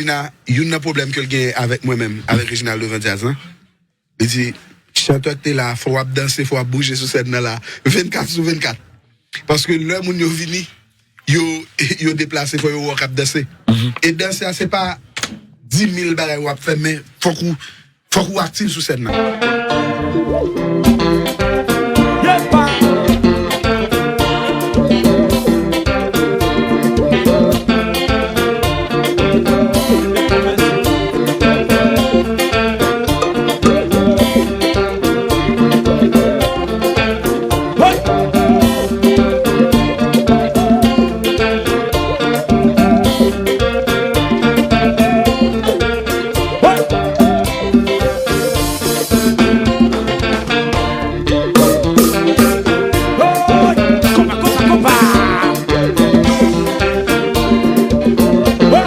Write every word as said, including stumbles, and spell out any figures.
Nan youn nan pwoblèm ke l genyen avèk mwen menm, avèk Reginald Levan Diaz lan, li di, chantè k te la, fò w ap danse, fò w ap bouje sou sèn nan la, vennkat sou vennkat. Paske lè moun yo vini, yo, yo deplase, fò yo wè w k ap danse. E danse a, se pa dis mil bagay w ap fè, men fòk ou, fòk ou aktif sou sèn nan.